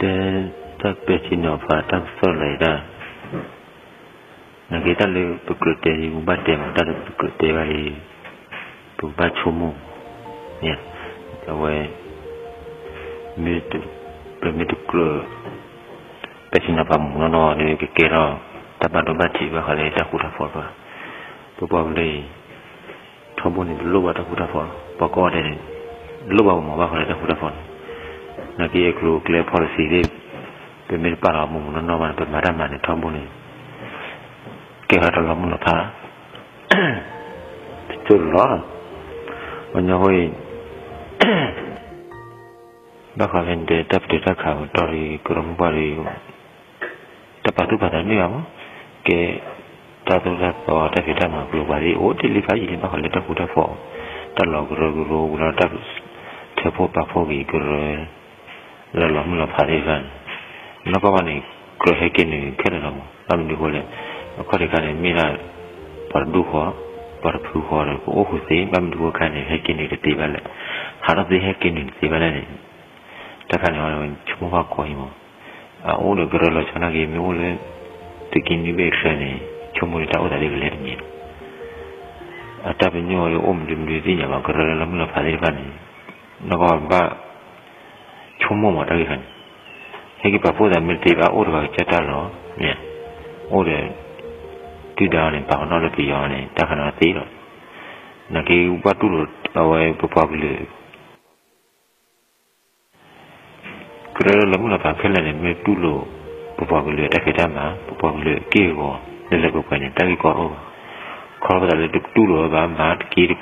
တဲတၢ်ပဲာ်ထံနီၤဖးတၢ်ကစီၣ်လၢဒၣ်, နာ်က့တၢ်လၢပကြၢးတဲဒ်ပဘၣ်တဲမး တၢ်လၢပကြၢးတဲဘၣ်ဒ် ပကဘၣ်ဆိကမိၣ်, အဝဲ မ့ၢ်တကြၢး ပဲာ်ထံနီၤဖးမူးမူးနီၢ်နီၢ်ဒီး ကကဲထီၣ် တၢ်ဘၣ်ဒိဘၣ်ထံးဘၣ်ဃးလၢတၢ်ဃူတၢ်ဖိးတဖၣ်, ပပှၤကလုာ်အံၤ ထီဘိန့ၣ် ပလိၣ်ဘၣ်တၢ်ဃူတၢ်ဖိးလီၤ. ပှၤကိးဂၤဒဲးန့ၣ် လိၣ်ဘၣ်ပမၤဘၣ်ဃးလၢတၢ်ဃူတၢ်ဖိးန့ၣ်, နာ်က့အကျိၤအကျဲ policy သ့ၣ် ပမ့ၢ်တပာ်လီၤမူးမူးနီၢ်နီၢ်ဘၣ်န့ၣ် ပမၤတၢ်မၤန့ၣ် ထီဘိန့ၣ် ကဲထီၣ်တၢ်လီၤမုၢ်လီၤဖး တစိၢ်လီၤ. ပှၤကညီဖိအံၤ ဘၣ်ဃးဖဲန့ၣ်ဒီး တၢ်ပတုာ်တၢ်ခးပတီၢ်ဒီး ကရၢမိၢ်ပှၢ်ဒီး တၢ်ပာ်သူၣ်ပာ်သးတမ့ၢ်ဘၣ်မး, ကဲ တၢ်သိၣ်တၢ်သီ တၢ်ဖံးတၢ်မၤကျိၤပၤသ့ၣ် အိၣ်တ့ၢ်လံဖးယံာ်လံ ဘၣ်ဃးလၢတၢ်ဃူတၢ်ဖိး, တၢ်လီၤကရၢကရိ ဝံၤလီၤတၢ်ထၢဖှိၣ်ပာ်ဖှိၣ်က့ၤကရၢ လၢလီၤမုၢ်လီၤဖးသ့ၣ်တဖၣ်န့ၣ်, နီၢ်ကီၢ်ဘၣ်န့ၣ် ကြၢးဟဲက့ၤနုာ်ခဲလၢာ်လီၤမး. ဘၣ်မနုၤအဃိလဲၣ်, အခီၣ်ထံးခါန့ၣ် မ့ၢ်ဒၣ် ပှၤတဒူၣ်ဃီ, ပှၤတဖုဃီဒီး ကအိၣ်ဃုာ်သ့, ဘၣ်မနုၤအဃိခါန့ၣ် ဟဲက့ၤနုာ်တသ့ဘၣ်လဲၣ်, ဟးထီၣ်သ့ဟဲက့ၤနုာ်တသ့ဘၣ်လဲၣ်န့ၣ်, တၢ်ခါန့ၣ် ဆိကမိၣ်ဘၣ်ကီအံၤမး. အအိၣ်ဒီးကရၢလီၤဆီနာ်က့ မ့ၢ်အိၣ်လၢ သုးက့နွံဘ့ၣ်အချၢန့ၣ် ဆိကမိၣ်ဒီးတၢ်အိၣ်သးဒ်ကလဲၤတမံၤလီၤ. အတၢ်ပညိၣ်အီၤဒီးအိၣ်မနုၤမနုၤသ့ၣ်ညါဘၣ် ကရၢလၢလီၤမုၢ်လီၤဖးသ့ၣ်တဖၣ်န့ၣ်, နီၢ်ကီၢ်ဘၣ် ဆိကမိၣ်မးတၢ်ဂ့ၢ်ခါန့ၣ်, ဟဲက့ၤပာ်ဖှိၣ်သးမ့ၢ်တသ့ဘၣ် အိၣ်ဒီးပှၤကစၢ်တၢ်လီၢ်, မ့ၢ်, အိၣ်ဒီး ဒုၣ်ဒါန့ၣ် ပာ်ပနီၣ်လၢပယီၤန့ၣ် တၢ်ခါန့ၣ်သ့လီၤ. နာ်က့ဘၣ်တူၢ်လိာ်အဝဲပပှၤကလုာ် ကရၢလၢလီၤမုၢ်လီၤဖးခဲလၢာ်န့ၣ် မ့ၢ်တူၢ်လိာ် ပပှၤကလုာ်အတၢ်ဖံးတၢ်မၤ ပပှၤကလုာ်အက့ၢ်အဂီၤ လၢလၢပှဲၤပှဲၤန့ၣ် တၢ်ဂ့ၢ်ကီတအိၣ်ဘၣ်. ခီဖျိသးလၢတတူၢ်လိာ်ဝဲဘၣ် မၤတက့တခီ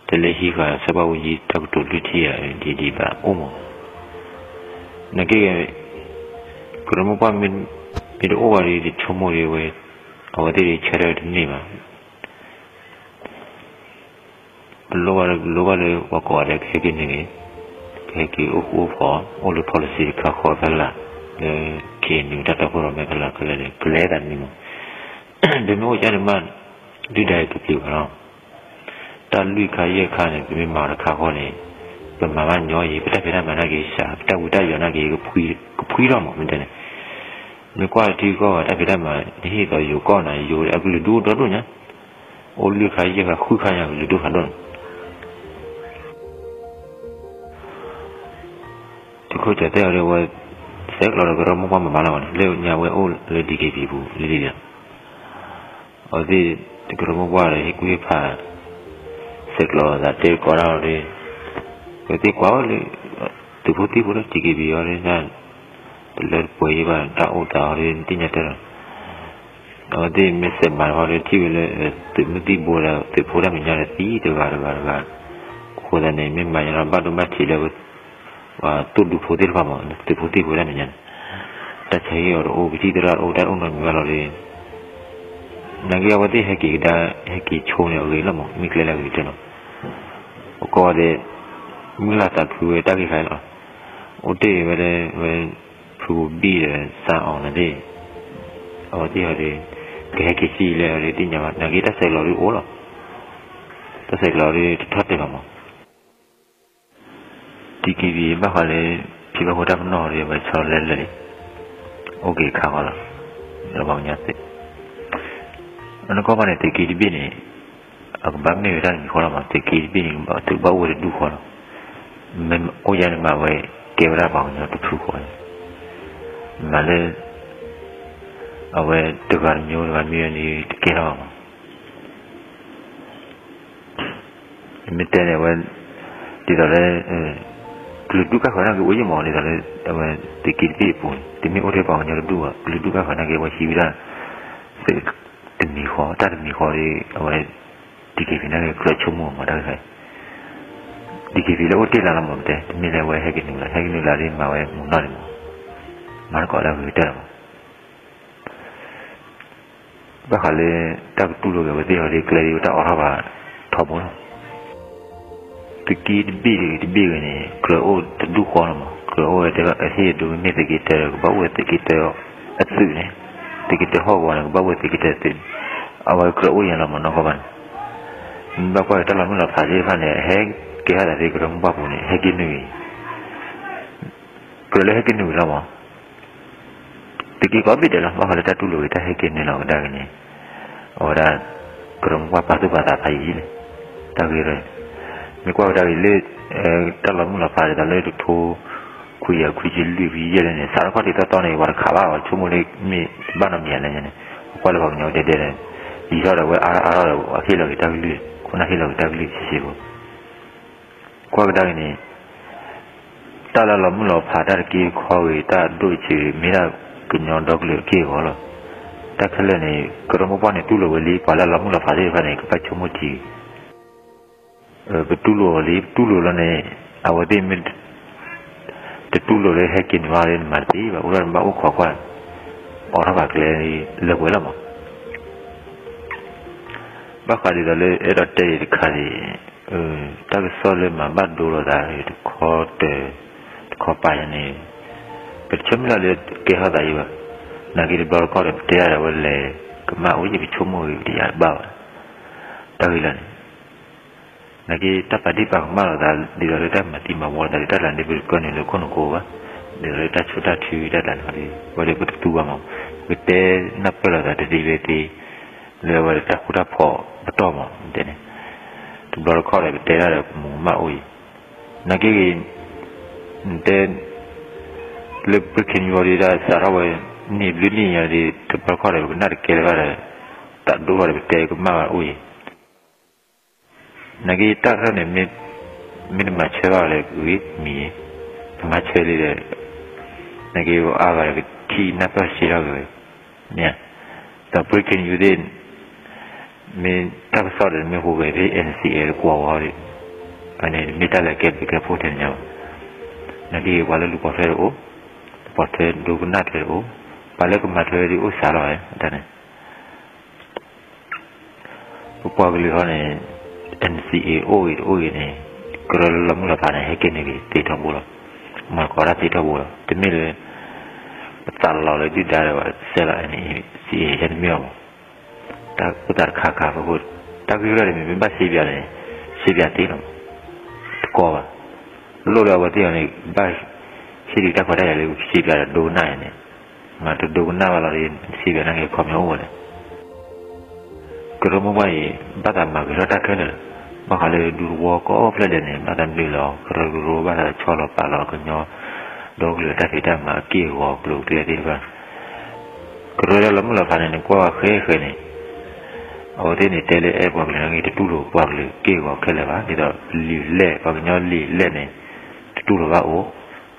တလဲၤဟံးဃာ်စီၤဘၣ်အူကၠံတၢ်ကတိၤလွံၢ်ထံၣ်ယၤဒ်ဒ်ဘၣ်အိၣ်မး. နာ်က့ ကရၢမိၢ်ပှၢ်မ့ၢ်တအိၣ်ဘၣ်ဒီး တဆိကမိၣ်ဒီးဝဲ အဝဲသ့ၣ်ဒ်ဆၢထၢၣ်တန့ၢ်ဘၣ်. ပလိၣ်ဘၣ်လၢ ပလိၣ်ဘၣ်လၢပှၤကိးဂၤဒဲးကဟဲက့ၤန့ၣ်ဂ့ၤ, ကဟဲက့ၤအိၣ်ဃူအိၣ်ဖိး အိၣ်လၢ policy တခါဃီဖဲလၢ် လၢ ခ့ၣ်နူာ် တၢ်တီခိၣ်ရိၣ်မဲဖဲလၢ်ခဲလၢာ်န့ၣ် ကလဲၤသးန့ၣ်မး. ပမ့ၢ်အိၣ်ကန့ၣ်မး ဒုၣ်ဒါအံၤကပျံၤဝဲလီၤ. တၢ်လွံၢ်ခါယဲၢ်ခါန့ၣ် ပမ့ၢ်မၤတခါဃီန့ၣ် ပမၤဘၣ်ညီအံၤ ပတၢ်ဖံးတၢ်မၤနာ်က့စှၤ ပတၢ်ဝံတၢ်ယိးနာ်က့ ကဖှံထီၣ်မး မ့ၢ်တဲန့ၣ် မ့ၢ်ကွၢ်ထံကီၢ်ဂၤတၢ်ဖံးတၢ်မၤ နဟ့ၣ်သိးယိၤကီၢ်နၤ ယိၤအကလုာ်ဒူၣ်အိၣ်ဒီဒိၣ်ညါ, အိၣ်လွံၢ်ခါယဲၢ်ခါဃုခါညါကလုာ်ဒူၣ်ဖးဒိၣ်န့ၣ် သုးခိၣ်ကၠီၤသဲၣ်အီၤဒီးဝဲ ဆဲးကျိးဒီးကရၢမိၢ်ပှၢ်မၤဘၣ်လီၤဝဲန့ၣ် လၢညါဝဲအိၣ်လၢ DKBA ပူၤလံလံလီၤ. အဝဲသ့ၣ် ကရၢမိၢ်ပှၢ်ဒီးဟ့ၣ်ကူၣ်ဟ့ၣ်ဖး ဆဲးကျိးသးတဲကီးဒၣ်အီၤဒီး အဝဲသ့ၣ်ကွၢ်ဝဲလၢ သုးဖိသံၣ်ဖိလၢ DKBA အီၤဒီး တလၢတပှဲၤယံၤဘၣ် တၢ်အိၣ်သးအီၤဒီး နသ့ၣ်ညါတဲလီၤ. အဝဲသ့ၣ်မ့ၢ်စဲးမၤတခီဒီး ထံၣ်ဝဲလၢ သုးမုၢ်သံၣ်ဘိဒီး သုးဖိတၢ်မဲာ်ညါဒီးသံတဂၤတဂၤတဂၤ, အဃိသတးန့ၣ် မ့ၢ်မၤညီလီၤ ဘၣ်ဒိဘၣ်ထံးလၢ ပှၤသိၣ်ဒူဖိသ့ၣ်တဖၣ်မး သုးဖိသံၣ်ဖိတၢ်မဲာ်ညါန့ၣ်, တၢ်ဆါဟံၣ်အီၤတအိၣ် ကသံၣ်သရၣ်တအိၣ် တၢ်အိၣ်နီတမံၤဘၣ်လီၤဒီး နာ်က့အဝဲသ့ၣ်ဟဲက့ၤကဒါ ဟဲက့ၤဆိန့ၣ်အဂ့ၤလီၤမး မ့ၢ်ကျဲလၢအဂ့ၤကတၢၢ်လီၤ. အကိးဂၤဒဲး မုၢ်လၢ်သးခုဝဲတၢ်ဂ့ၢ်ခါအံၤလီၤ. အိၣ်တ့ၢ်ဝဲလၢ ဝဲ ဖုဘိၣ်ဘံၣ်ဒီး စၢ်အီၤန့ၣ်သ့ၣ် အဝဲသ့ၣ်အီၤဒီး ကဟဲက့ၤစံၣ်လဲၣ်အီၤဒီးသ့ၣ်ညါဘၣ် နာ်က့တၢ်ဆဲးကျိးဒုးအိၣ်လီၤ. တၢ်ဆဲးကျိးဒုးတထီၣ်တဲာ်ဘၣ်မး DKBA ဘၣ်ဃးလၢ ဖံဘၣ်ဃိတၢ်ပနီၣ်ဒီး အဝဲဆီလၢလၢာ်န့ၣ် အိၣ်က့ၤခါဃီလီၤ. ဒီးပှၤကညီသ့ၣ် အနီၢ်ကီၢ်ဘၣ်န့ၣ် သုးက့တဘ့ၣ်န့ၣ် အကဘၣ်မ့ၢ်ဝဲဒၣ်တမံၤဃီလီၤမး သုးက့တဘ့ၣ်န့ၣ် သုးကဘၣ်အိၣ်ဝဲတဒူၣ်ဃီလီၤ. မ့ၢ်အိၣ်ယါန့ၣ်မးဝဲ ကဲဝဲဒၣ်ပှၤကညီတဖုဃီလီၤ. မ့ၢ်လၢ အဝဲတဂၤတမျိုးတဂၤမံၤန့ၣ် တကဲထီၣ်ဘၣ်မး မ့ၢ်တဲန့ၣ် အဝဲ ဒ်သိးလၢ ကလုာ်ဒူၣ်ကၢ်ဃၢၤနာ်က့အိၣ်ယံာ်မး ဒ်သိးလၢ အဝဲသုးက့တဘ့ၣ်အပူၤန့ၣ် တမ့ၢ်အိၣ်ထဲပှၤကညီတဒူၣ်ဘၣ် ကလုာ်ဒူၣ်ကၢ်ဃၢၤနာ်က့ အဝဲဟံးဝဲဒၣ် သုးတမံၤဃီ တၢ်တမံၤဃီဒီး အဝဲ DKBA နာ်က့ကြၢးဆိကမိၣ်မးတၢ်ဂ့ၢ်ခါအံၤ DKBA လၢအိၣ်တ့ၢ်လၢ်လီၤမး ပတဲ တမ့ၢ်လၢအဝဲဟဲက့ၤနုာ်လီၤ ဟဲက့ၤနုာ်လီၤဒီးမၤဝဲမုာ်နီၢ်န့ၣ်မး မၤသကိးတၢ်ဂ့ၢ်ကတၢၢ်လီၤမး ဘၣ်ဃးလၢ တၢ်ကတူၢ်လိာ်က့ၤအဝဲသ့ၣ်အီၤဒီး ကျဲဒ်တၢ်အိးထီၣ်ဘၣ်ထီဘိလီၤ. သုးက့တဘ့ၣ်တဘ့ၣ်ဂ့ၤန့ၣ် ကြၢးအိၣ်တဒူၣ်ဃီလီၤမး ကြၢးအိၣ်ဝဲတဲအဟ့ၣ်ဒိးမ့ၢ်သုးက့တၢ ကဘၣ်အိၣ်ဝဲသုးက့တၢအသုးန့ၣ် သုးက့တၢဟီၣ်ကဝီၤန့ၣ် ကဘၣ်အိၣ်ဝဲသုးက့တၢသုးန့ၣ် အဝဲကြၢးအိၣ်ယါလီၤမးနီၢ်ကီၢ်ဘၣ်န့ၣ် မ့ၢ်ဘၣ်ကွၢ်က့ၤတၢ်လီၤမုၢ်လီၤဖးသ့ၣ်တဖၣ်န့ၣ် ဟဲကဲထီၣ်သးသ့ကရၢမိၢ်ပှၢ်ပူၤန့ၣ် ဟဲက့ၤနုာ်ဂ့ၤ က လၢဟဲက့ၤနုာ်လီၤမး, သုးက့ကိးဘ့ၣ်ဒဲးလီၤ. ဘၣ်ဃးလၢတၢ်တူၢ်လိာ်ဂ့ၤ တၢ်ဟဲက့ၤနုာ်လီၤကဒါက့ၤန့ၣ်, အဝဲဒၣ် ကရၢမိၢ်ပှၢ်ပာ်သူၣ်ပာ်သးဖးယံာ်လံ, တၢ်ဂ့ၢ်ရၢ, မ့ၢ်ကွၢ်ကဒါက့ၤလၢ တၢ်လီၤမုၢ်လီၤဖးဒ်သိးလၢတထိ ခွံယၤခွံဆံလွံၢ်ခွံယဲၢ်လၢန့ၣ် စးထီၣ်ခီၣ်ထံးတီတီန့ၣ် ပှၤတခးဘၣ်အီၤ ဆိကမိၣ်လၢမ့ၢ်ဘၣ်နီတမံၤလဲၣ်န့ၣ်, ပကွၢ်လၢပှၤကညီဒဲဒဲန့ၣ်, ယံာ်ထီၣ်ဒီးဝဲအါထီၣ်ဒီး အဟ့ၣ်လီၤက့ၤတၢ်ကလုၢ်, ခိၣ်နၢ်ဟ့ၣ်လီၤက့ၤတၢ်ကလုၢ်ဆံးဆံးဖိ ကွၢ်ကဒါက့ၤန့ၣ်, တၢ်လၢလီၤမုၢ်လီၤဖးတၢ်တက့တခီဂ့ၤ တၢ်ဒိၣ်တဆံးဂ့ၤ မ့ၢ်ဒၣ်ကညီဒီကလုာ်အက့ၢ်အဂီၤလီၤ. တၢ်ခဲလၢာ်န့ၣ် ကရၢမိၢ်ပှၢ်န့ၣ်တူၢ်လိာ်ဝဲလံ ပှၤလၢလီၤမုၢ်လီၤဖးသ့ၣ်တဖၣ်န့ၣ် ကဘၣ်ဆိကမိၣ်ထံဂ့ၤ, ပတူၢ်လိာ်အီၤလံ ပတူၢ်လိာ်လီၤန့ၣ်, အဝဲသ့ၣ်မ့ၢ် တတူၢ်လိာ်လၢဟဲက့ၤနုာ်ဘၣ်လၢနမၤတသ့ဘၣ် အိၣ်ဒၣ်နဘၣ်အိၣ်ခိးကွၢ်, အိးထီၣ်ဘၣ်ကျဲလၢပှဲၤလီၤမး. ဘၣ်ဃးဒ်သိးလၢအဲၣ်ဒိးတဲအံၤတခါန့ၣ်, တၢ်ကစီၣ်လၢမၤဘၣ်ဒိလိာ်သးတခီတၢၤ, တခီပၤညါန့ၣ်, ပတဆၢမုၢ်လၢ်လၢကဲထီၣ်သးအံၤဘၣ်. နာ်က့တဘျီတခီၣ်ဒီး ပတဲဒၣ်ဒီးဝဲလဲၤကမၣ်အိၣ်ယံၤ ပဆိကမိၣ်ဂ့ၤပတယၤတဘၣ်ဘၣ်. တၢ်ဂ့ၢ်လၢန့ၣ် နာ်က့တၢ်ပာ်ဒ့ၣ်ပာ်ကမၣ်လိာ်သး ဒ်သိးလၢတၢ်မၤသံမၤဝီလိာ်သးဒီး တၢ်တလးန့ၣ် ပကၢနုာ်လၢခိၣ်နူာ်ကိးဘၣ်, ဒ်သိးလၢတၢ်ဆိၣ်တၢ်ထုတၢ်တလးန့ၣ် ဝဲဒီးပတသူဘၣ်မး, ပကတဲနၢ်ပၢၢ်လိာ်သးတသ့ဝဲသ့, လၢဝဲဒီးတၢ်ဃူတၢ်ဖိးပတီၢ်မး တဲန့ၣ်, တဘျီတခီၣ်ဒီး ပတဲဒၣ်ဒီးကမူၤကမၣ်အိၣ်အံၤ, နာ်က့ဂ့ၤ, နတဲ လၢပှၤခ့ၣ်နူာ်အီၤဒီး တၢ်စးထီၣ်ဝဲ နံၣ်ဘျုးနံၣ်ယါဒီး တဘျီတခီၣ်ဒီး ပကနၣ်တကဲလၢၤဘၣ်ဒီး, တၢ်ဒိၣ်ထီၣ်ဒီး ပတဲကမၣ်ဘၣ်အိၣ်အံၤ နာ်က့တၢ်တခါန့ၣ် မ့ၢ်တမၤဆၢဘၣ်လၢဂ့ၤမံၤ, တမၤဆၢလံဒီး, နာ်က့အါဂၤဒီးကထံၣ်နၢ်ပၢၢ်စ့ထီၣ်က့ၤဝဲ, မ့ၢ်, ဒီးပှၤခ့ၣ်နူာ်သ့ၣ်, မ့ၢ်တၢ်ကစီၣ်ဒီးမ့ၢ်ဟူးဂဲၤဖဲ NCA တကွီၢ်ဝီဒီး, အန့ၣ်မ့ၢ်တၢ်လဲၤကဲဘျုးကဲဖှိၣ်ထဲန့ၣ်ညါဘၣ်, နာ်က့ပှၤလၢလူၤပိာ်ထွဲတအိၣ်, ပှၤထွဲဒိကနၣ်ထွဲတအိၣ်, ပှၤလၢကမၤထွဲဒ်အိၣ်စှၤလီၤဝဲ တၢ်န့ၣ် ပပှၤကလုာ်ဟီန့ၣ်, NCA အိၣ်ဂ့ၤတအိၣ်ဂ့ၤန့ၣ်, ကရၢလၢလီၤမုၢ်လီၤဖးန့ၣ် ဟဲက့ၤန့ၢ်ဂ့ၤသ့ထီဘိလီၤ, မၤသကိးတၢ်သ့ထီဘိလီၤ, တမ့ၢ်လၢ ပသးလီၤလၢဒုၣ်ဒါဒီး စဲလီၤ NCA ဟဲတမ့ၢ်ဘၣ်မး, တၢ်အိၣ်သးတခါခါအဃိ, တၢ်ဂ့ၢ်ကရၢန့ၣ် မ့ၢ်ဘၣ်စ့ပၠးန့ၣ်, စ့ပၠးသ့လီၤမး, တကီဘၣ်, လိၣ်လၢအဝဲသ့ၣ်အီၤန့ၣ် ဘၣ်ဟ့ၣ်ဒုးတၢ်ခွဲးတၢ်ယာ်လၢစ့ပၠးဒီးဒိကနၣ်န့ၣ်, မ့ၢ်တဒိကနၣ်ဘၣ်လီၤဒီး စ့ပၠးန့ၣ်ဂ့ၤခီမ့ၢ်အိၣ်ဝဲလဲၣ် ကရၢမိၢ်ပှၢ်အံၤ ဘၣ်သးမၤဂ့ၤထီၣ်တၢ်ခဲလၢာ်, ဘၣ်ဃးလၢဒူသဝီကိးဖျၢၣ်ဒဲးန့ၣ် ဘၣ်သးဘျုးလီၤ ကရၢကရိ ဘၣ်သးဆီလီၤပာ်လီၤကညီ ဒီကလုာ်တၢ်ဖံးတၢ်မၤအက့ၢ်အဂီၤကျိၤကျဲသ့ၣ်တဖၣ်, ကရၢလၢလီၤမုၢ်လီၤဖးန့ၣ် နကွၢ်ဝဲဃဲဃဲန့ၣ် အဝဲသ့ၣ်န့ၣ်တဲလၢအဲၣ်ပှၤကလုာ်န့ၣ်ဂ့ၤ တတူၢ်လိာ်ပှၤကလုာ်က့ၢ်ဂီၤခဲလၢာ်ဘၣ်, ဒ်သိးလံာ်လဲၢ် ပှၤကညီလံာ်လဲၢ်န့ၣ် တတူၢ်လိာ်ဘၣ်အိၣ်,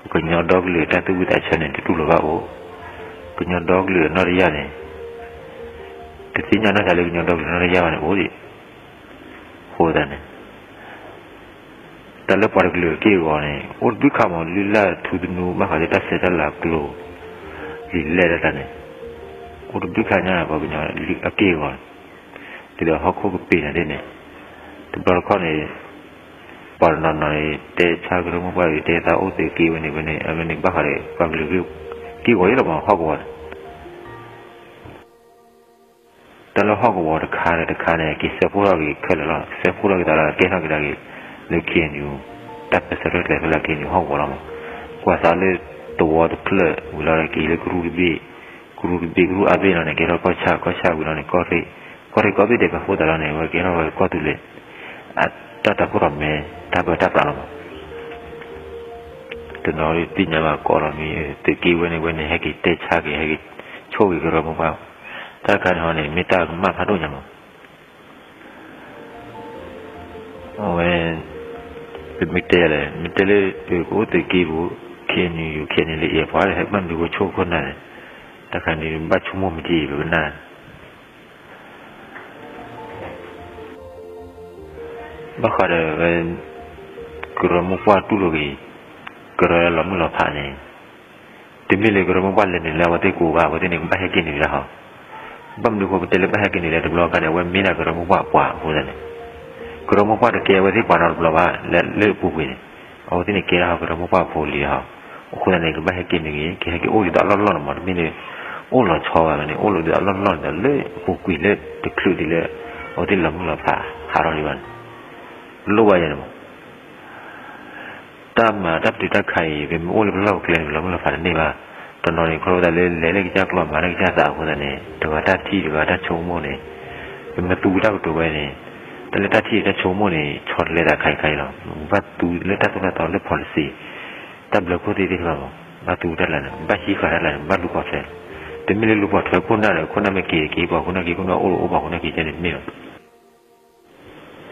ပကညီဒီကလုာ်တၢ်သူၣ်ဝံၣ်သးဆၢန့ၣ် တတူၢ်လိာ်ဘၣ်အိၣ်, ကညီဒီကလုာ်အနီၢ်တယၢ်န့ၣ် တသ့ၣ်ညါနီၢ်သးလၢကညီဒီကလုာ်နီၢ်တယၢ်ဘၣ်န့ၣ်အိၣ်ဒံး, အဃိသတးန့ၣ် တၢ်လၢပှၤတကလုာ်အက့ၢ်အဂီၤန့ၣ် အိၣ်တဘျုးခါမး လုၢ်လၢ်ထူသနူ ဘၣ်ဃးလၢတၢ်ဆဲးတၢ်လၤကျိၤ လံာ်လဲၢ်တၢ်န့ၣ် အိၣ်တဘျုးခါညါ ပှၤကညီအက့ၢ်အဂီၤန့ၣ် ဒ်သိးဟီၣ်ခိၣ်ကပ့ၤန့ၣ်သ့ၣ်န့ၣ် တဘျီတခီၣ်န့ၣ် ပှၤတနီၤနီၤန့ၣ် တဲဆါကရၢမိၢ်ပှၢ် တဲသးအိၣ်သုးက့ဝဲန့ၣ်ဝဲန့ၣ် အဝဲန့ၣ်ဘၣ်ဃးဒီးပှၤကလုာ်က့ၢ်ဂီၤအံၤလီၤမး ဟီၣ်ကဝီၤန့ၣ် တၢ်လၢဟီၣ်ကဝီၤတခါဒီးတခါန့ၣ် က့ၤစဲးဖှိၣ်ထီၣ်က့ၤခဲလၢာ်လီၤ. စဲးဖှိၣ်ထီၣ်က့ၤသးလီၤ ကဲထီၣ်က့ၤဒၣ်က့ၤ လၢ ခ့ၣ်အဲၣ်ယူၣ် တၢ်ပၢၢ်ဆၢထၢၣ်ကျဲဖဲလၢ ခ့ၣ်အဲၣ်ယူၣ် ဟီၣ်ကဝီၤလီၤမး. ကွၢ်သးလၢသဝီတဖျၢၣ်ဝံၤလီၤဒီး က့ၤလၢကရူၢ်တဘ့ၣ်, ကရူၢ်တဘ့ၣ် ကရူၢ်အါဘ့ၣ်လီၤန့ၣ် ကဲထီၣ်ကီၢ်ဆၣ်, ကီၢ်ဆၣ်ဝံၤလီၤန့ၣ် ကီၢ်ရ့ၣ်, ကီၢ်ရ့ၣ်ကီၢ်ဘ့ၣ်ဒဲး ပာ်ဖှိၣ်သးလီၤန့ၣ် ဝဲကဲထီၣ်ဝဲကီၢ်သူလ့ၤ, တၢ်တၢ်ဖှိၣ်ထီၣ်မဲ တၢ်ပၢတၢ်ပြးလီၤမး. တနီၤသ့ၣ်ညါဘၣ်ကိးလီၤမ့ၢ် သုးက့ဝဲန့ၣ်ဝဲန့ၣ် ဟဲက့ၤတဲဆါက့ၤ ဟဲက့ၤဆိၣ်ဂ့ၤကရၢမိၢ်ပှၢ်, တၢ်တခါန့ၣ်ဟီန့ၣ် မ့ၢ်တၢ်ကမၣ်ဖးဒိၣ်ညါမး. အဝဲ ပမ့ၢ်တဲလဲၣ် မ့ၢ်တဲလၢ ကအိၣ်သုးက့ပူၤ ခ့ၣ်အဲၣ်ယူၣ် ခ့ၣ်အဲၣ်ယူၣ် လၢအဲၣ်ပှၤလၢဟဲဘၣ်မနုၤဃိဆိၣ်ခိၣ်နၢ်န့ၣ်, တၢ်ခါန့ၣ်ဘၣ်ဆိကမိၣ်မ့ၢ်က့ၤ ပကနၣ် ဘၣ်ဃးဒီး ကရၢမိၢ်ပှၢ်တူၢ်လိာ်က့ၤ ကရၢလၢလီၤမုၢ်လီၤဖးန့ၣ်, တမ့ၢ်လၢကရၢမိၢ်ပှၢ်လဲၤနုာ်လၢအဝဲသ့ၣ်ကိးဘၣ် အဝဲသ့ၣ်န့ၣ် ကဘၣ်ဟဲက့ၤနုာ်လၢဟီ, ဘၣ်မနုၤဃိပတဲလၢဘၣ်ဟဲက့ၤနုာ်လၢတဘျီခါန့ၣ် အဝဲမ့ၢ်ဒၣ်ကရၢမိၢ်ပှၢ်အပှၤအဃိသတးန့ၣ်, ကရၢမိၢ်ပှၢ်တကဲအဝဲသ့ၣ်ပှၤနီတဘျီဘၣ် လၢလၢအပူၤကွံာ်န့ၣ်, အဝဲသ့ၣ်န့ၣ်ကဲဒၣ်ဟီကရၢမိၢ်ပှၢ်ဖိလံဟီ, အဃိသတးန့ၣ် ကဘၣ်ဟဲက့ၤနုာ်ဂ့ၤ ကဟဲက့ၤအိၣ်ဒ်သိးအလီၢ်လီၢ်န့ၣ်မး တမ့ၢ်လၢ အိၣ်လီၤဆီဘၣ်န့ၣ် အိၣ်လီၤဒ်သိးအလီၢ်လီၢ်န့ၣ်ဒီး လၢအပူၤကွံာ်လၢတချုးဒံးလၢ အဝဲသ့ၣ်လီၤမုၢ်လီၤဖးဟးထီၣ်ဒံးဘၣ်န့ၣ်, လိၣ်ဘၣ်ယဲန့ၣ်မး. တၢ်မၤတၢ်ပတုာ်တၢ်ခးအံၤ ပမ့ၢ်အိၣ်လၢပလီၢ်ပကျဲန့ၣ် ပလီၤမုၢ်လီၤဖးတန့ၢ်ဘၣ်. တနီၤန့ၣ် ခီဖျိသးလၢလဲၤလၢကစၢ်ကျိာ်မၤလၢကစၢ်သးအဃိသတးန့ၣ် တဂၤတၢ်ထံၣ်တဂၤတၢ်ဆိကမိၣ်န့ၣ် ပမ့ၢ်သူကတၢ်ကတိၤဝဲန့ၣ် တၢ်လၢတၢ်ထံၣ်တၢ်ဆိကမိၣ်န့ၣ် ဆီတလဲသးခါအံၤခါအံၤလီၤ. ဘၣ်သူလၢတၢ်သိၣ်တၢ်သီလၢ policy တၢ်ဘျၢခိၣ်သ့ၣ်သ့ၣ်တဖၣ်မး ဘၣ်သူတၢ်လၢန့ၣ် ဘၣ်ဟံးဃာ်တၢ်လၢန့ၣ် ဘၣ်လူၤပိာ်ထွဲ, တမ့ၢ်လၢလူၤပိာ်ထွဲခိၣ်နၢ်ဒီး ခိၣ်နၢ်မ့ၢ်က့ၤတက့ၤ ပှၤခိၣ်နၢ်က့ၤခိၣ်နၢ်အိၣ်ဒီးအိၣ်ပှၤခိၣ်နၢ်က့ၤကဲန့ၣ်တမ့ၢ်ဘၣ်.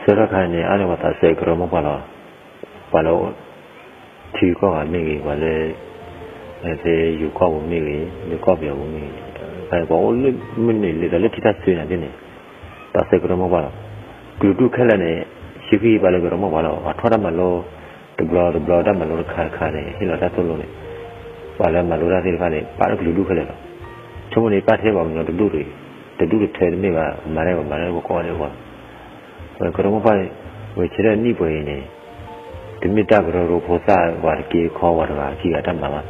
ဆၢထၢၣ်ခါန့ၣ် အါန့ၢ်ပှၤသးစဲကရၢမိၢ်ပှၢ်လီၤ. ပှၤလၢ ထံကီၢ်ဂၤမ့ၢ်ဂ့ၤ ပှၤလၢ သ့ယူၤကီၢ်ပူၤမ့ၢ်ဂ့ၤ လၢကီၢ်ပယီၤပူၤမ့ၢ်ဂ့ၤ ပှၤအိၣ်လၢမုၢ်နုာ်လံဒီးလၢထံတၢ်ဆှၢန့ၣ်သ့ၣ်န့ၣ် သးစဲကရၢမိၢ်ပှၢ်လီၤ. ကလုာ်ဒူၣ်ခဲလၢာ်န့ၣ် ဟံးဃီပှၤလၢကရၢမိၢ်ပှၢ်လီၤ. ပှၤထီၣ်တၢ်မၤလိ တဘျီတဘျီတၢ်မၤလိတခါတခါန့ၣ် ဟ့ၣ်လီၤတၢ်သိၣ်လိန့ၣ် ပှၤလၢမၤလိတၢ်သ့ၣ်တဖၣ်န့ၣ် ပာ်လၢကလုာ်ဒူၣ်ခဲလၢာ်လီၤ. ဆိကမိၣ်န့ၣ် ပာ်ထဲပှၤကညီတဒူၣ်တ တဒူၣ်တထၢတမ့ၢ်ဘၣ် မၤရဲၣ်ပှၤမၤရဲၣ်ပှၤကိးဂၤဒဲးအဂီၢ်လီၤ. ကရၢမိၢ်ပှၢ် ဝဲဆၢထၢၣ်နံၣ်ပှဲၤအံၤန့ၣ် တမ့ၢ်တၢ်ကရၢကရိဖိသၣ်ပှၤတက့တခီ ပှၤတဂၤခံဂၤတၢ်မၤဘၣ်.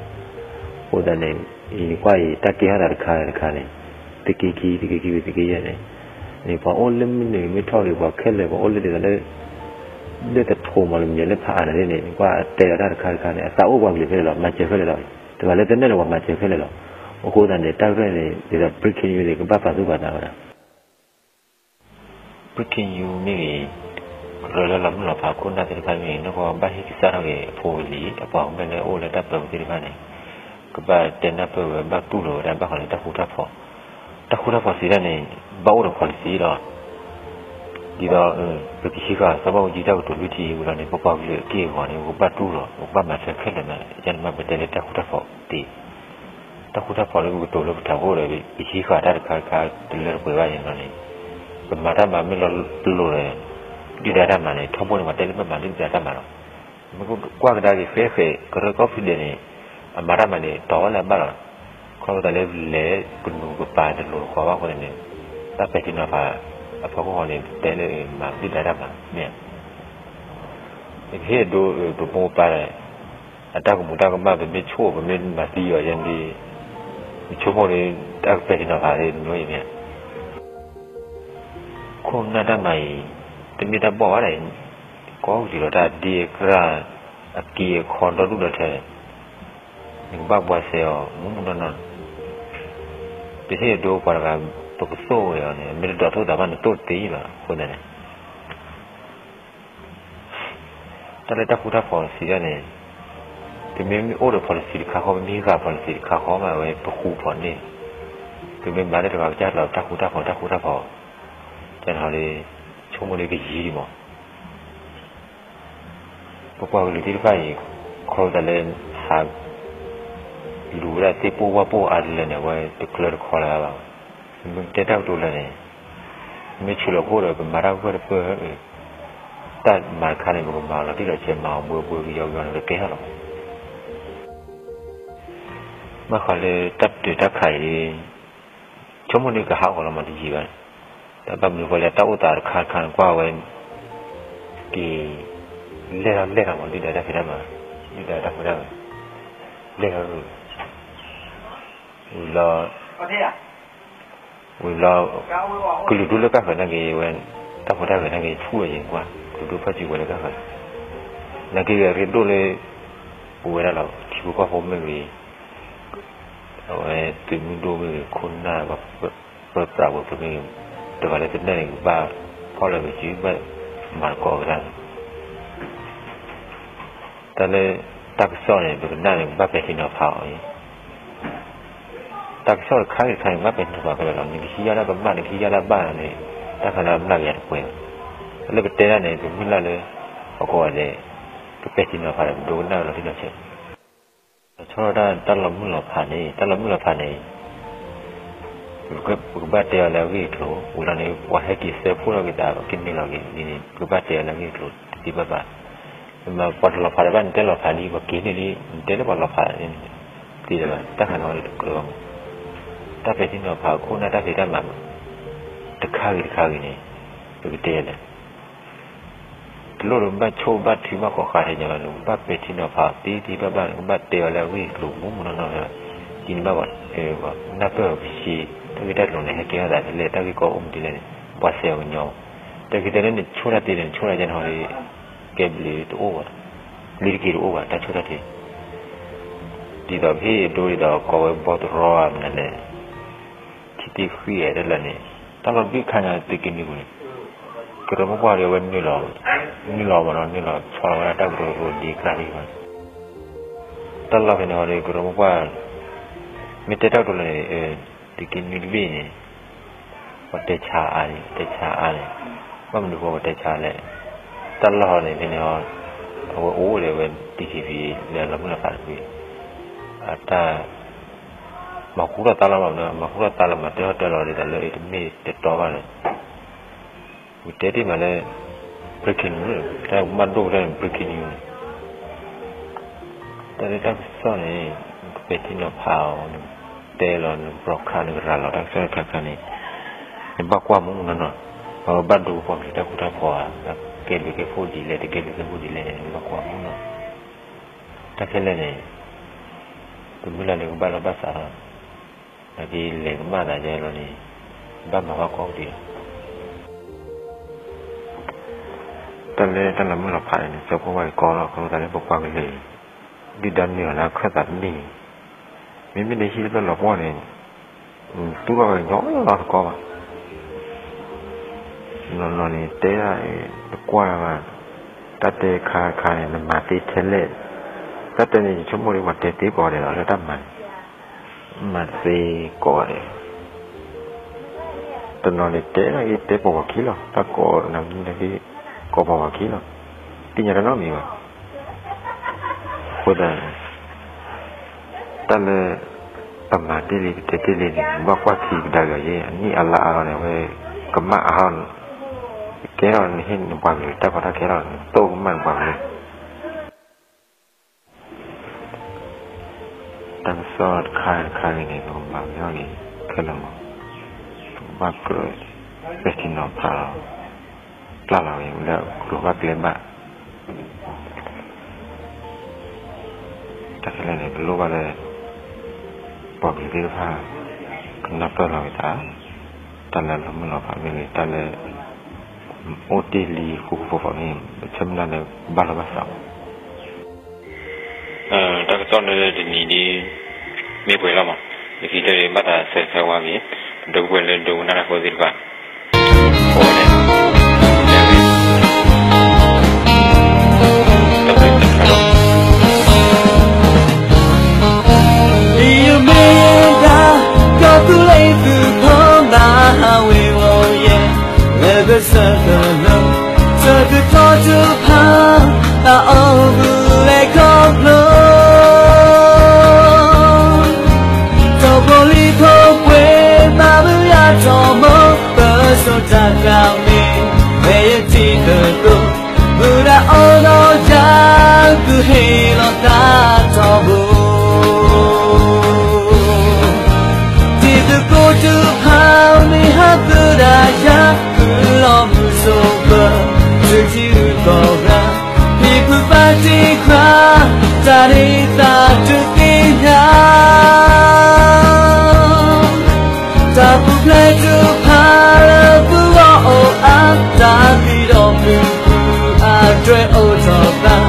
အဃိသတးန့ၣ် အံၤန့ၣ်ကွၢ်အံၤ တၢ်ကဲထီၣ်သးတခါတခါန့ၣ် သုးက့ခံ သုးက့ခံဝံၤသုးက့ယဲၢ်န့ၣ် န့ၣ်ပှၤအိၣ်လၢမုၢ်နုာ်မ့ၢ်ထီၣ်ဂ့ၤ ပှၤခဲလၢာ်ပှၤအိၣ်လၢဒ်သိးလၢ လၢတထိးမးလၢမ့ၢ်လၢဖးအါန့ၣ်န့ၣ် ကွၢ်တဲလီၤတၢ်တခါတခါန့ၣ် အသးအိၣ်ပှၤကလုာ်ခဲလၢာ်လီၤ. မၤစၢၤခဲလၢာ်လီၤ. တဂၤလၢတနၢၣ်န့ၣ် ပှၤမၤစၢၤခဲလၢာ်လီၤ. အဃိသတးန့ၣ် တၢ်ရဲၣ်န့ၣ် ဒ်သိး breaking news န့ၣ် ကဘၣ်ပာ်သူၣ်ပာ်သးဝဲဒၣ် breaking news မ့ၢ်ဂ့ၤ, ကရၢလၢလီၤမုၢ်လီၤဖးခိၣ်နၢ်သ့ၣ်တဖၣ်မ့ၢ်ဂ့ၤ နီၢ်ကီၢ်ဘၣ်ဟ့ၣ်ကစၢ်ထီၣ်က့ၤအဖိအလံၤ အပှၤကမျၢၢ်လၢအိၣ်လၢတၢ်ပၢပူၤသ့ၣ်တဖၣ်န့ၣ် ကဘၣ်တဲနၢ်ပၢၢ်ဝဲ ဘၣ်တူၢ်လိာ်ဝဲဒၣ်ဘၣ်ဃးလၢတၢ်ဃူတၢ်ဖိး, တၢ်ဃူတၢ်ဖိးစံးတၢ်န့ၣ် ဘၣ်အိၣ်ဒီး policy လီၤ. ဒ်သိး ပကဟံးဃာ်စီၤဘၣ်အူကၠံတၢ်ကတိၤလွံၢ်ထံၣ်ဝံၤလီၤန့ၣ် ပပှၤကလုာ်အက့ၢ်အဂီၤန့ၣ် ပကဘၣ်တူၢ်လိာ် ပကဘၣ်မၤစၢၤခဲလၢာ်မး ယန့ၣ်မးပတဲလၢတၢ်ဃူတၢ်ဖိးတ့ၢ် တၢ်ဃူတၢ်ဖိးလၢပကတိၤလၢပထးခိၣ်ဒီး ပဟံးဃာ်တၢ်တခါတခါတလၢတပှဲၤဘၣ်န့ၣ်လီၤန့ၣ် ပမၤတၢ်မၤမ့ၢ်လီၤပလိာ်ဒီး ဒုၣ်ဒါတၢ်မၤန့ၣ် ထီဘိန့ၣ် ပှၤတဲလၢပမၤဒုၣ်ဒါတၢ်မၤလီၤ. မ့ၢ်ကွၢ်ကဒါက့ၤဃဲဃဲ ကရၢကီၢ်ဖုဒဲးန့ၣ် အမၤတၢ်မၤန့ၣ် တီၤဝဲလၢအဘၣ်လီၤ. ခီဖျိသးလၢလဲၤကနူးကပၤတလိၤတဃီဘၣ်အဃိန့ၣ် တၢ်ပဲာ်ထံနီၤဖးအဖီခိၣ်ဃီန့ၣ် တဲလၢမၤဒုၣ်ဒါတၢ်မၤမ့ၢ် ပဟ့ၣ်ဒိပမိၢ်ပပၢ် အတၢ်ကမူးတၢ်ကမၣ် ပမ့ၢ်ဆိၣ်ပမ့ၢ်မၤသံအီၤယဲဒ် ပဆိကမိၣ်န့ၣ် တၢ်ကပဲာ်ထံနီၤဖးန့ၣ်မ့ၢ်အံၤမ့ၢ် ခိၣ်နၢ်တၢ်မၤအံၤ တမ့ၢ်တၢ်ဘီၣ်ဘၣ်ဒၣ်အံၤ ကီၢ်ကံၤလီၤတၢ်ဒ့အကြၢ် အက့အခီဒီဒူၣ်ဒီထၢ နကဘၣ်ဘှါစဲအီၤ မူးမူးနီၢ်နီၢ် ပဟ့ၣ်ဒိပှၤတဂၤ ပကသိၣ်ဝဲအီၤန့ၣ် မ့ၢ်တဒိးသိၣ်သးဘၣ်န့ၣ် သိၣ်တသ့လီၤ အဃိသတးန့ၣ် တၢ်လၢတၢ်ဃူတၢ်ဖိးစံးတၢ်န့ၣ် ပမ့ၢ်အိၣ်ဒီး policy တခါဃီ ပမ့ၢ်ဟံးဃာ် policy တခါဃီမးဝဲ ပဃူဖိးန့ၢ် ပမ့ၢ်မၤလၢတဂၤကစၢ်လီၤ တၢ်ဃူတၢ်ဖိး တၢ်ဃူတၢ်ဖိး ကန့ၣ်လၢ ဆိကမိၣ်လၢကယံၤဒံးမး ပပှၤကလုာ်သ့ၣ်တဖၣ်အံၤ ခီဖျိသးလၢ ဟး လူၤဝဲဒၣ်သ့ၣ်ပိၢ်ဝၣ်ပိၢ်အါတလၢန့ၣ် အဝဲတကျၢတခီလၢၤဘၣ်. မ့ၢ်တဲတၢ်ကတိၤလၢာ်န့ၣ် မ့ၢ်ဆူးလီၤခိၣ်ဒီး ပမၤတၢ်ဂၢၢ်တပၢၢ် တၢ်မၤတခါန့ၣ် ပကမၤအီၤလီၤတံၢ်လီၤဆဲး မၤအီၤဘှဲဘှဲကယီကယီန့ၣ် ကကဲထီၣ်လီၤ. ဘၣ်ဃးလၢတၢ်ပတုာ်တၢ်ခးအံၤ ဆိကမိၣ်ဒ်ကဟးဂီၤလီၤမးတယံာ်ဘၣ်. တၢ်ဘၣ်မနုၤဃိလၢတၢ်အိၣ်သးတခါတခါန့ၣ် ကွၢ်ဝဲ က့ၤ လဲၢ်ထီၣ်လဲၢ်ထီၣ်မး ဒုၣ်ဒါတၢ်ဖံးတၢ်မၤ ဒုၣ်ဒါတၢ်ဖံးတၢ်မၤ လဲၢ်ထီၣ် ဝံၤလီၤ ဝံၤလီၤ ကလုာ်ဒူၣ်လၢကၢ်ဃၢၤနာ်က့ၤဝဲ တၢ်ဖိတၢ်ဂဲၤနာ်က့ၤ ဆူၣ်ဝဲယံၤကွၢ် ကလုာ်ဒူၣ်ဖီၣ်စုကဝဲၤလၢကၢ်ဃၢၤ နာ်က့ၤဂ့ၤအရ့ဒိၣ်လၢ အိၣ်ဝဲဒၣ်လီၤ ထံဖိကီၢ်ဖိမ့ၢ်ဂ့ၤ အဝဲသုးမုၢ်ဒိၣ်မ့ၢ်ဂ့ၤ ခိၣ်နၢ် ပၢပြးဝဲၤကျိၤမ့ၢ်ဂ့ၤ တဂၤလၢတနၢ်န့ၣ် ကဘၣ်ဖီၣ်လၢပစု ဘၣ်မၤသကိးကဒါ တၢ်လၢ တၢ်ကစီၣ်န့ၣ် ပကနၣ်န့ၣ် ကဘၣ်ပဲာ်ထံနီၤဖးအီၤအံၤ တၢ်ကစီၣ်တခါဂ့ၤတခါန့ၣ် ကဘၣ်ပဲာ်ထံနီၤဖးခဲလၢာ်လီၤ. နကဟံးယါတၢ်ကမၣ် နကဟံးယါတၢ်ဘၣ်န့ၣ် တၢ်ခါန့ၣ်အမျးကယၤတပှဲၤဘၣ်. လၢပတဲတၢ်န့ၣ် ပမုၢ်လၢ်လၢ ဟီၣ်ကဝီၤဒဲး ကပဲာ်ထံနီၤဖးဒီး ပဒိကနၣ်ဝဲလီၤတံၢ်လီၤဆဲး လီၤဆီဒၣ်တၢ်လီၤမုၢ်လီၤဖးန့ၣ် တၢ်လီၤမုၢ်လီၤဖးန့ၣ် ပကဘၣ်တဲအီၤလၢအဂ့ၢ်အကျိၤ ဝံၤလီၤန့ၣ် ပှၤဟဲက့ၤစဲဖှိၣ်ထီၣ်က့ၤသး ကန့ၢ်လီၤက့ၤဒ်န့ၣ် ပကဘၣ်တဲအီၤလၢအဂ့ၢ်အကျိၤ တသ့ဘၣ်ဘၣ်. မ့ၢ်ပှၤတလီၤဖးတဘၣ် နတဲလီၤဖးလံ ပှၤက့ၤန့ၣ်လံ နတဲလၢပှၤလီၤဖးန့ၣ် တသ့လၢၤဘၣ် တၢ်ခါန့ၣ်တကြၢးဘၣ်မး တၢ်ပဲာ်ထံနီၤဖးခိၣ်နၢ်တၢ်ဖံးတၢ်မၤ တခါဂ့ၤတခါဂ့ၤန့ၣ် ပကတဲလဲၣ် တလိၣ်ဒီးဘၣ်ဆိၣ်ဘၣ်ထုဘၣ်ဃီၤဃာ်ထဲညီလီၤန့ၣ် ကဘၣ်ပဲာ်ထံနီၤဖးသ့သ့ဘၣ်ဘၣ် ကဘၣ်တဲအီၤလၢအဂ့ၢ်အကျိၤမူးမူးနီၢ်နီၢ်လၢ ဒ်န့ၣ်ဘၣ် နၢ်ပၢၢ်အီၤကဆှီ တၢ်ဂ့ၢ်တၢ်ကျိၤန့ၣ် ဟဲကဲထီၣ်သးဖဲလဲၣ် တၢ်ဂ့ၢ်ကီအိၣ်မူဒ်လဲၣ်န့ၣ် ဘှါစဲအီၤကညီ တၢ်ဂ့ၢ်တဲလၢနဆိၣ်တၢ်သ့န့ၣ် နဆိၣ်တၢ်ကဲန့ၣ်ဟီဒီး ကဲဘျုးတအိၣ်ဘၣ် လံတက့ၤတအိၣ်ဘၣ် တၢ်ဆိၣ်တၢ်ထု, ဒ်သိးပဟ့ၣ်ဒိဒ်သိးကိးဝဲဘီတရီဧါမနုၤလဲၣ်, ထံသ့ၣ်ဃံၣ်အဲၣ်တၢ်လၢာ်န့ၣ်, တၢ်လီၢ်ဒုးခါညါသုးက့နွံပူၤန့ၣ်, ကရၢမိၢ်ပှၢ်ဒီးအဝဲနုာ်လီၤ, နုာ်လီၤမးနီၤ နုာ်လီၤဆီလီၤဝဲဒၣ်တၢ်ကရၢကရိဒ်ကျါဒ်ဘၣ်, တၢ်လီၢ်ဖဲန့ၣ်အီၤဒီး ကရၢမိၢ်ပှၢ် မ့ၢ်တဲတၢ်ကတိၤလၢာ်န့ၣ် သုးက့နွံတဘ့ၣ်န့ၣ် ပှၤတဲဆါအါန့ၣ် ပတဲဆါအါန့ၣ်, ဘၣ်မနုၤဃိပတဲဆါလဲၣ်, တၢ်လီၢ်န့ၣ်ဖဲန့ၣ်အီၤ, အဝဲအိၣ်ဒီးအဝဲ DKBA လၢအလီၤမုၢ်လီၤဖးတဖု, အတၢ် မၤဃူထီၣ်သါလီၤမးနီၤ မၤဃူထီၣ်သါလီၤမး တဲထီၣ်တဲလီၤဒ်သိးလၢအတမ့ၢ်တတီဘၣ်န့ၣ်, ပတဲတ့ၢ်မးလၢ breaking news တၢ်ကမၣ်ဒိၣ်ကတၢၢ်န့ၣ် breaking news န့ၣ် တၢ်လၢတၢ်ကစီၣ်န့ၣ် နကပဲာ်ထံနီၤဖးအီၤ နကတဲလီၤ နက broadcast နကရၤလီၤ တၢ်ကစီၣ်တခါခါန့ၣ် နဘၣ်ကွၢ်မူနီၤနီၤ, အဝဲဘၣ်ဒိပှၤကလုာ်တၢ်ဃူတၢ်ဖိးဧါ, ကဲဘျုးကဲဖှိၣ်ဒ်လဲၣ် တကဲဘျုးကဲဖှိၣ်ဒ်လဲၣ်န့ၣ် နဘၣ်ကွၢ်မူနီၤ, တၢ်ခဲလၢာ်န့ၣ် တမုၢ်လၢ်လၢကဘၣ်လီၢ်ဘၣ်စးလီၤ, နာ်က့လဲၤကမၣ်သးယဲလီၤန့ၣ် ဘၣ်မၤဘၣ်ကွၢ်အိၣ်ဒံးလီၤ. တၢ်လၢတၢ်လီၤမုၢ်လီၤဖးန့ၣ် ကၠီဖိဝါကီလီၤ ခီဖျိသးလၢပပှၤကလုာ် ဒုၣ်ဒါမ့ၢ်အီၤလၢအခၢၣ်သးတန့ၢ်န့ၣ်, မ့မ့ၢ်လၢဟံၣ်လၢလီၤပှီၢ်န့ၣ် တူၢ်ဘၣ်ဝဲညီလီၤတကီဘၣ် နီၢ်နီၢ်န့ၣ် တဲဒၣ်တကွၢ်ဘၣ်, တၢ်တဲခါခါန့ၣ် နမၤသ့ထဲလဲၣ်, တၢ်တဲန့ၣ် ယဆိကမိၣ်ဒ်ပှၤတဲသ့ကိးဂၤဒဲးလီၤ လၢတၢ်မၤန့ၣ်, မၤသ့ကိးဂၤဒဲး, တနီၤန့ၣ် တဲဒၣ်ဂ့ၤတဲပိာ်ပှၤခံလီၤ တၢ်ကိးနမံၤနဂ့ၢ် ကိးပိာ်ပှၤခံလီၤ, သ့ၣ်ညါတၢ်နီတမံၤဘၣ်. အဃိသတး တၢ်လၢ ပမၤတ့ၢ်လံ ပတဲတ့ၢ်လံန့ၣ် ဘၣ်ကွၢ်ထံကဒါက့ၤအီၤယဲ အနံၣ်အါလါအါလီၤန့ၣ် အဝဲကမၣ်အါထီၣ်န့ၣ်, ကဲထီၣ်နဟ့ၣ်နပှၤကလုာ်တၢ်ကီတၢ်ခဲထီၣ်န့ၣ် တိၢ်ကမၣ်နပှၤကလုာ် တၢ်ကစီၣ်တခါတခါဂ့ၤန့ၣ် ပကမၤဝဲထီၣ်က့ၤခဲလၢာ်မး, ပကဘၣ်ကြၢး ပဲာ်ထံနီၤဖးလီၤ, ပျၢ်လီၤက့ၤလၢကျိၤဘၣ်ကျဲဘၣ် တၢ်ခဲလၢာ်န့ၣ် ပလိၣ်ဘၣ်လၢ ပှၤကလုာ်သ့ၣ်တဖၣ် ကနၢ်ပၢၢ်လီၤက့ၤသး, တၢ်လၢအလီၤမုၢ်လီၤဖးမ့ၢ်ဂ့ၤ တၢ်လၢ အိၣ်တ့ၢ်လံဃူဃူဖိးဖိးမ့ၢ်ဂ့ၤ ပဆၢမုၢ်လၢ်လၢဘၣ်လီၤဘၣ်စး တၢ်ကစီၣ်လၢတနံၤဒ် မ့ၢ်ပှဲၤလီၤမး, လၢခံကတၢၢ်ဘၣ်သးဆၢဆၢဝါက့ၤ ပဒီပုၢ်ဝဲၢ်လၢဒိကနၣ်တၢ်ဖိသ့ၣ်တဖၣ် အိၣ်ဝဲဒၣ် လၢကစၢၢ်ကလိ ဆၢကတီၢ်တဖၣ် တၢ်အိၣ်မူလဲၤခီဖျိ ထီဘိလံာ်ဖိပှ့ၤ ဘၣ်မုၢ်ယါထီၣ်မိၢ် ပစိတၢ်ကျါမ့ၢ် မ့ၢ်ယထံၣ်သကိး မုၢ်ဒၣ်အီၤဒီးယၤ ကဟ့ၣ်လီၤသးထီဘိ တံၤသကိးတဖၣ် မ့ၢ်ဟးသဒၣ်ယၤ ကုၢ်လီၤမုၢ်စိၤပၢၤ ဆူထံရူၢ်ကီၢ်ဂၤ ဟံၣ်ဖုပာ်တ့ၢ်ဃာ် တၢ်ဒ်သးဒုးသ့ၣ်ညါ တၢ်ပူၤဖျဲးတဖၣ်လၢ ပဂီၢ်အိၣ်အါ တၢ်သံဒီးမုၢ်ပူၤ အဒွဲၣ်အိၣ်ထီၣ်သး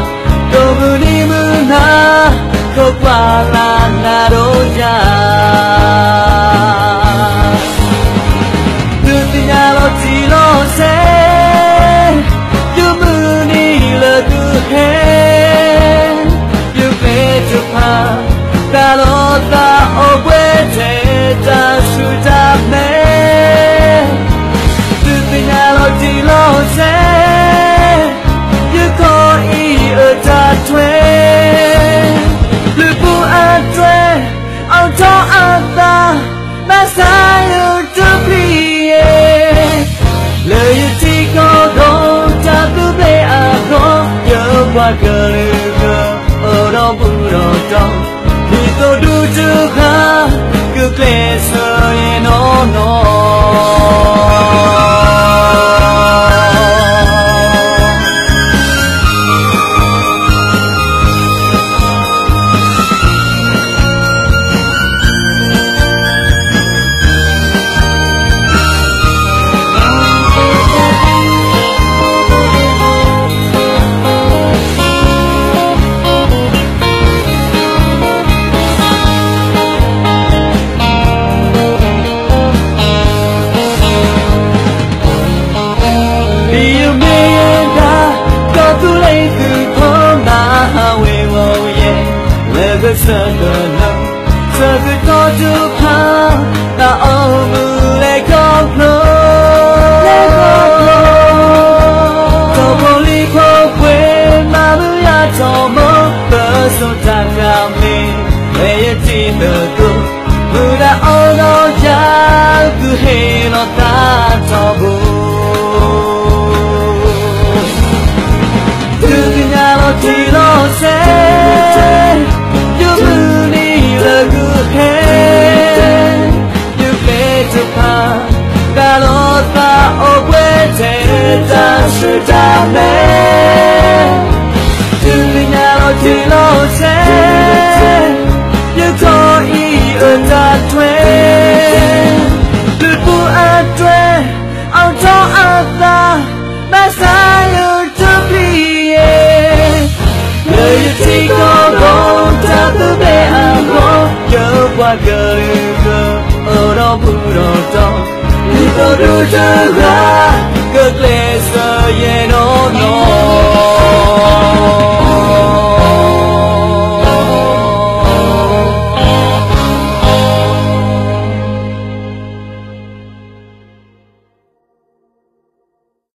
ဒိၣ်မုၢ်နံၤမုၢ်နၤ ခိးကွၢ်လၢ်နၤဒီးယၤ သုသ့ၣ်ညါလီၤတံၢ်လီၤဆဲး ယမုၢ်နံၤလၢသုဟဲ ယကျဲတဖၣ် တၢ်လီၢ်သးအိၣ်ပှဲၤထဲ တၢ်ဆူၣ်တၢ်မဲ သုသ့ၣ်ညါလီၤတံၢ်လီၤဆဲး ယခီၣ်အံၤအတၢ်ထွဲ လၢပူၤအတြဲၤ အိၣ်ထီၣ်အသး ဘၣ်ဆၣ်ယတပျံၤယဲ လၢယထံကီၢ်ဒီး တၢ်သဘျ့အဂီၢ် ယပှၤကလုာ်က အိၣ်ဒီးဘူးဒီးတီၤ ဒ်သိးဒူတဂၤ ကကျဲးစၢးယဲၢ်နီၢ်နီၢ် ကစၢၢ်ကလိၤ, ဆၢကတီၢ်တဖၣ်, တၢ်အိၣ်မူလဲၤခီဖျိ, လဲၤခီဖျိ, ဒီးဖိလံၤဖိပှ့ၤမၤမုာ်ယၤထီဘိ, ပစိာ်တၢ်တမံၤ, ဖဲယတံၤသကိး, မုၢ်တၢ်အိၣ်ဒီးယၤ, သုဟ့ၣ်လီၤသးထီဘိ. သုကညးလီၤတံၢ်လီၤဆဲး, ယမုၢ်နံၤလၢဂုာ်ဟဲ, ယကျဲတဖၣ်, တၢ်လီၤသးအိၣ်ပှဲၤထဲတၢ်ဆူၣ်တၢ်မဲာ်, သုကညးလီၤတံၢ်လီၤဆဲး, ယခီအံၤအတၢ်ထွဲ, လၢပူၤအတြဲၤ, အိၣ်ထီၣ်အသး, ဘၣ်ဆၣ်ယတပျံၤယဲၢ်, လၢယထံကီၢ်ဒီး တၢ်သဘျ့အဂီၢ်, ယပှၤကလုာ်ကအိၣ်ဒီးဘူၣ်ဒီးတီၤ, ဒ်သိးဒုၣ်တဂၤ, ကကျဲးစၢးယဲၢ်နီၣ်